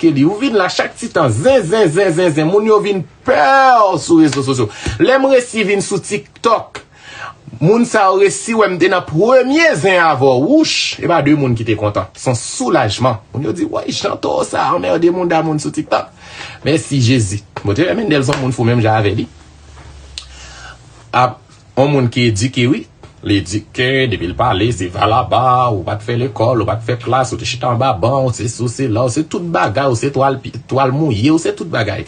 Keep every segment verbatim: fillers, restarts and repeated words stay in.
ke li. Ou vin la chak ti tan, zen, zen, zen, zen, zen. Moun yo vin pè w sou rezo sosyo. Lè m resi vin sou TikTok, moun sa yo resi wè m te nan premye zen avè w. Wouch! E pa de moun ki te kontan. Se yon soulajman. Moun yo di, woy, jan towo sa anmède moun da moun sou TikTok. Mèsi Jezi. Bon, te Mendel se yon moun fou menm jan avè li. Ap yon moun ki edike, wi. L edike, depi l pale, se valaba, ou pa t fè lekòl, ou pa t fè klas, ou te chita anba ban, ou se sou, se la, ou se tout bagay, ou se twal, pi- twal mouye, ou se tout bagay.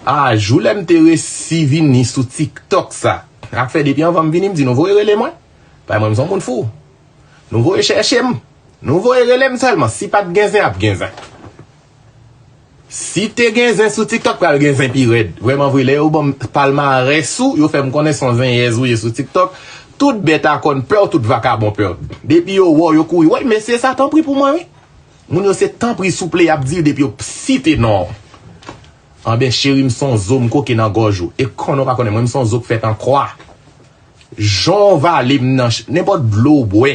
A, jou lè m te resi vini sou TikTok sa, ak fè depi anvan m vini, m di nou voye rele mwen. Bay mwen, m se yon moun fou. Nou voye chèche m. Nou voye rele m sèlman. Si pa t gen zen, ap gen zen. Si te gen zen sou TikTok, pral gen zen pi rèd. Vrèman vre, lè yo ban m palmarès ou, yo fè m konnen se yon zenyèz ou ye sou TikTok, tout bèt a kòn pè w, tout vakabon pè w. Depi yo wè w, yo kouri. Woy, mesye sa, tanpri pou mwen, wi. Moun yo se tanpri, souple, y ap di depi yo site non w. Anben, cheri, m se yon zo, m koke nan gòj ou. E konnen w pa konnen, mwen, m se yon zo k fèt an kwa. Jan w vale m nan ch- nenpòt dlo w bwè,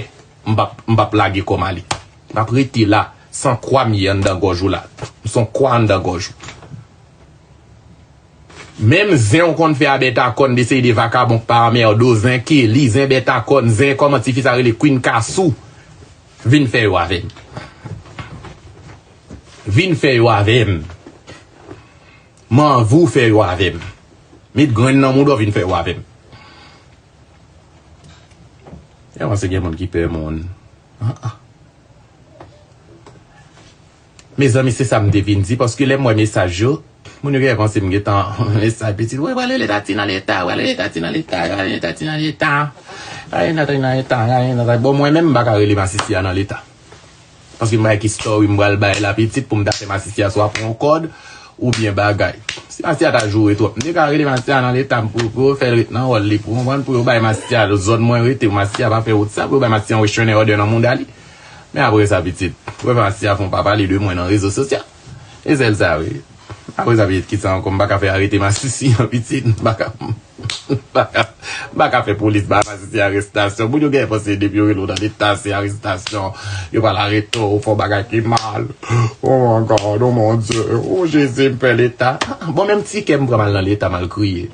m p ap, m p ap lage kò m ale. M ap rete la, se yon kwa m ye anndan gòj ou la. M se yon kwa anndan gòj ou. Menm zen w konn fè a bèt a kòn, de seri de vakabon k pa anmède w, zen Kelly, zen bèt a kòn, zen kòman tifi sa rele, Queen Kasou. Vin fè yo avè m. Vin fè yo avè m. M anvi w fè yo avè m. Met grenn nan mouda w, vin fè yo avè m. E panse gen moun ki pè moun. Ah, ah. Mezanmi, se sa m te vin di, paske lè m wè mesaj yo, moun yo genlè panse m gentan mesaj pitit. Wi, pral rele Tati nan leta, pral rele Tati nan leta, pral rele Tati nan leta. Pral rele Tati nan leta, pral rele Tati. Bon, mwen menm, m pa ka rele masisi a nan leta. Paske m pa wè ki story m pral bay la pitit pou m ta fè masisi a swa pran yon kòd oubyen bagay. Si masisi a ta joure twòp, m te ka rele masisi a nan leta m pou, pou yo fè l ret nan wòl li, pou konprann, pou yo bay masisi a zòn mwen rete, pou masisi a pa fè wout sa, pou yo bay masisi a yon restraining order nan mouda li. Men apre sa, pitit, pou masisi a fè yon pa pale de mwen nan rezo sosyal. E sèl sa, wi. Apre sa, pitit, kisa ankò? M pa ka fè arete masisi an, pitit. M pa ka, m pa ka, m pa ka fè polis ba masisi arestasyon. Moun yo genlè panse depi yo rele w nan leta, se arestasyon. Yo pral arete w, fè w bagay ki mal. Oh my God, oh mon Dieu. Oh Jezi, m pè leta. Ah, bon, menm ti kè m pran m al nan leta, m al kriye.